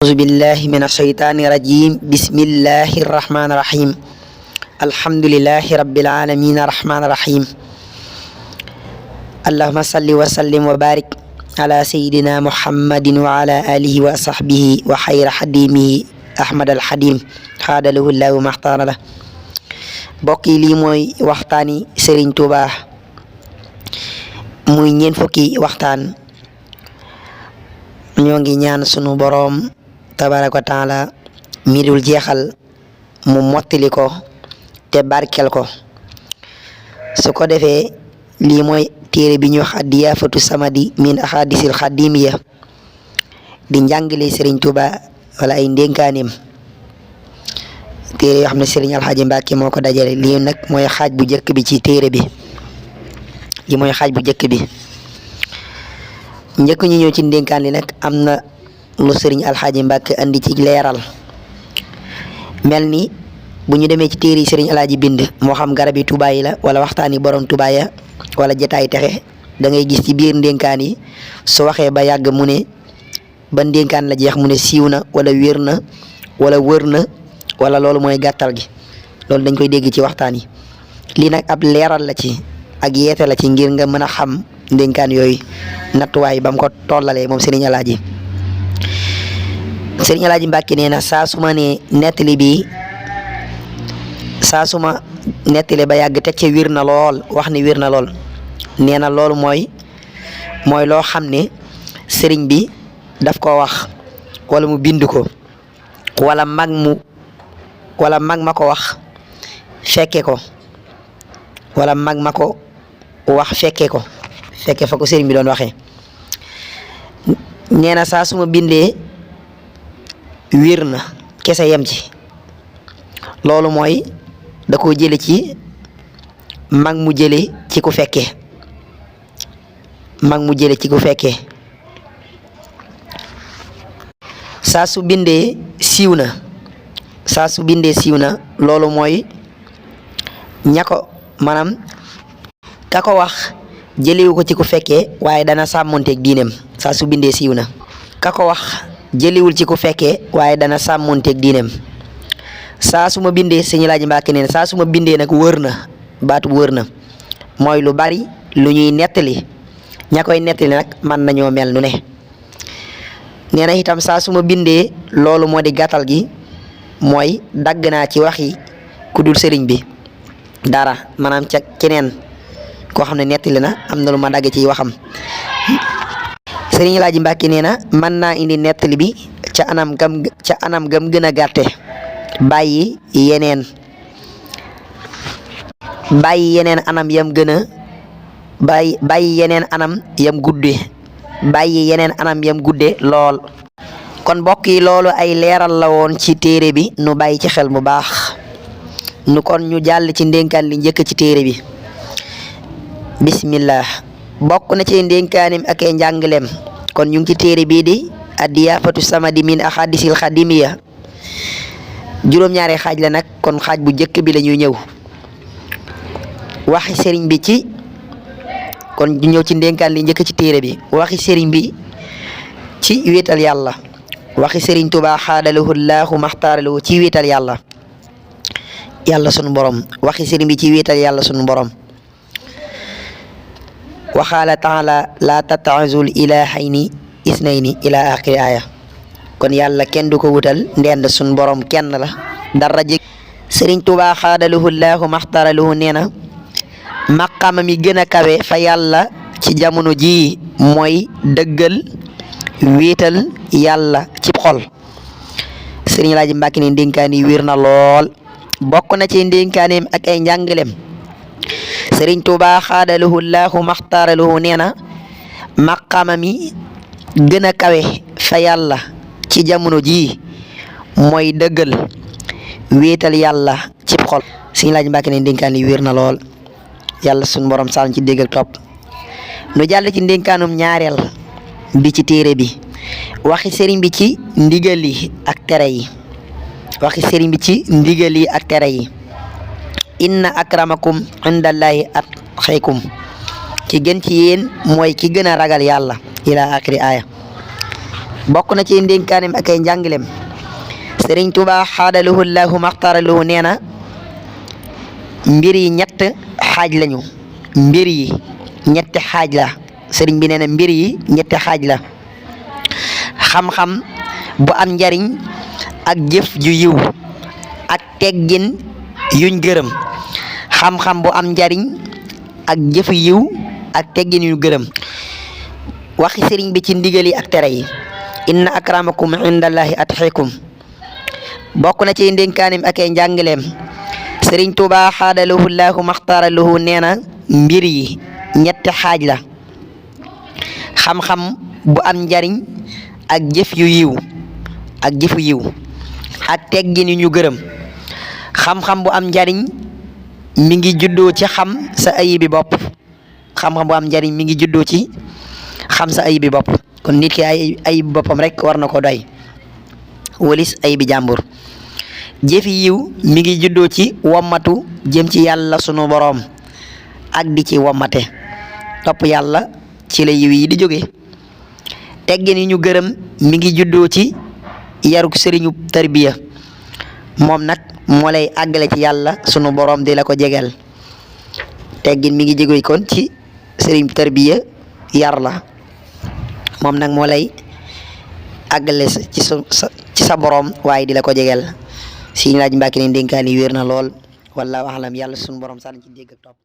أعوذ بالله من الشيطان الرجيم بسم الله الرحمن الرحيم الحمد لله رب العالمين الرحمن الرحيم اللهم صل وسلم وبارك على سيدنا محمد وعلى آله وصحبه وخير خديمه أحمد الخديم خاد له الله ما اختار له bokk yi lii mooy waxtaani Serigne Touba muy ñeent fukki waxtaan ñoo ngi ñaan sunu boroom tabaraka wa taala mi dul jeexal mu mottali ko te barkel ko su ko defee lii mooy téere bi ñu wax Diyaafatu Samadi min ahadisil xadimiya di njàngale Serigne Touba wala ay ndénkaaneem téere yoo xam ne Serigne Alxaaji Mbàkke moo ko dajale lii nag mooy xaaj bu njëkk bi ci téere bi lii mooy xaaj bu njëkk bi njëkk ñu ñëw ci ndénkaan li nag am na lu Serigne Alxaaji Mbàkke andi ci leeral mel ni bu ñu demee ci téere yi Serigne Alxaaji bind moo xam garab yi Tuubaa yi la wala waxtaani borom Tuubaa ya wala jotaay texe da ngay gis ci biir ndénkaan yi su waxee ba yàgg mu ne ba ndénkaan la jeex mu ne siiw na wala wér na wala wër na wala loolu mooy gàttal gi loolu dañ koy dégg ci waxtaan yi lii nag ab leeral la ci ak yeete la ci ngir nga mën a xam ndénkaan yooyu nattuwaay ba mu ko tollalee moom Serigne Alxaaji Mbàkke nee na saa su ma ne nettali bi saa su ma nettali ba yàgg teg ca wér na lool wax ni wér na lool nee na loolu mooy loo xam ne sëriñ bi daf ko wax wala mu bind ko wala mag ma ko wax fekke ko wala mag ma ko wax fekke fa ko sëriñ bi doon waxee nee na saa su ma bindee wér na kese yem ci loolu mooy da koo jële ci mag mu jële ci ku fekkee saa su bindee siiw na loolu mooy maanaam ka ko wax jëlewu ko ci ku fekkee waaye dana sàmmonteeg diineem saa su bindee siiw na ka ko wax jëliwul ci ku fekkee waaye dana sàmmonteeg diineem saa su ma bindee Sëñ Alxaaji Mbàkke nee na saa su ma bindee nag wër na baatu wër na mooy lu bari lu ñuy nettali ña koy nettali nag man nañoo mel nu ne nee na itam saa su ma bindee loolu moo di gàttal gi mooy dagg naa ci waxi ku dul sëriñ bi dara maanaam ca keneen koo xam ne nettali na am na lu ma dagg ci waxam Sëriñ Alxaaji Mbàkke nee na mën naa indi nettali bi ca anam gam gën a gàtte bàyyi yeneen anam yam gën a bàyyi yeneen anam yam gudde lool kon mbokk yi loolu ay leeral la woon ci téere bi nu bàyyi ci xel bu baax kon ñu jàll ci ndénkaan li njëkk ci téere bi bismillah bokk na ci ndénkaanim ak ay njàngaleem kon ñu ngi ci téere bii di Diyaafatu Samadi min ahadisil xadimiya juróom-ñaari xaaj la nag kon xaaj bu njëkk bi la ñuy ñëw waxi sëriñ bi ci kon ñu ñëw ci ndénkaan li njëkk ci téere bi waxi sëriñ bi ci wéetal yàlla waxi sëriñ Tuubaa xaadalahu llaahu maxtaaralahu ci wéetal yàlla sunu borom waxi sëriñ bi ci wéetal yàlla sunu borom waxaala taala laa tattaxizul ilaahayni isnayni ila axiri aaya kon yàlla kenn du ko wutal ndend sun borom kenn la dara jég Sëriñ Tuubaa xaadalahu llaahu maxtaaralahu nee na maqaama mi gën a kawe fa yàlla ci jamono ji mooy dëggal wéetal yàlla ci xol Sëriñ Alxaaji Mbàkke ne ndénkaan yi wér na lool bokk na ci ndénkaaneem ak ay njàngaleem Sëriñ Tuubaa xaadalahu llaahu maxtaaralahu nee na maqaama mi gën a kawe fa yàlla ci jamono ji mooy dëggal wéetal yàlla ci xol Sëriñ Alxaaji Mbàkke ne ndénkaan yi wér na lool yàlla sunu borom sàll ci dégg ak topp nu jàll ci ndénkaanum ñaareel bi ci téere bi waxi sëriñ bi ci ndigal yi ak tere yi inna akramakum indallahi atqakum ki gën ci yéen mooy ki gën a ragal yàlla ila axiri aaya bokk na ci ndénkaanem ak ay njàngilem sëriñ Tuubaa xaadalahu llahu maxtaaralahu nee na mbir yi ñett xaaj lañu mbir yi ñetti xaaj la sëriñ bi nee na mbir yi ñetti xaaj la xam-xam bu am njariñ ak jëf ju yiw ak teggin yuñ gërëm xam-xam bu am njariñ ak jëf yiw ak teggin yuñ gërëm waxi sëriñ bi ci ndigal yi ak tere yi inna akramakum indallahi atxikum bokk na ci ndénkaanim ak ay njàngaleem sëriñ Tuubaa xaadalahu llahu maxtaaralahu nee na mbir yi ñetti xaaj la xam-xam bu am njariñ ak jëf yu yiw ak jëfu yiw ak teggin yu ñu gërëm xam-xam bu am njariñ mi ngi juddoo ci xam sa ayibi bopp xam-xam bu am njariñ mi ngi juddoo ci xam sa ayibi bopp kon nit ki ayibi boppam rek war na ko doy walis ayibi jàmbur jëfi yiw mi ngi juddoo ci wommatu jëm ci yàlla sunu boroom ak di ci wommate topp yàlla ci la yiw yi di jóge teggin yi ñu gërëm mi ngi juddoo ci yaruk sëriñu tarbiya moom nag moo lay àggale ci yàlla sunu boroom di la ko jegeel teggin mi ngi jóge kon ci sëriñu tarbiya yar la moom nag moo lay àggale ci sa boroom waaye di la ko jegeel si laaj Mbàkke ne ndénkaan yi wér na lool wallaahu a'lam yàlla sunu boroom sànni ci dégg ak topp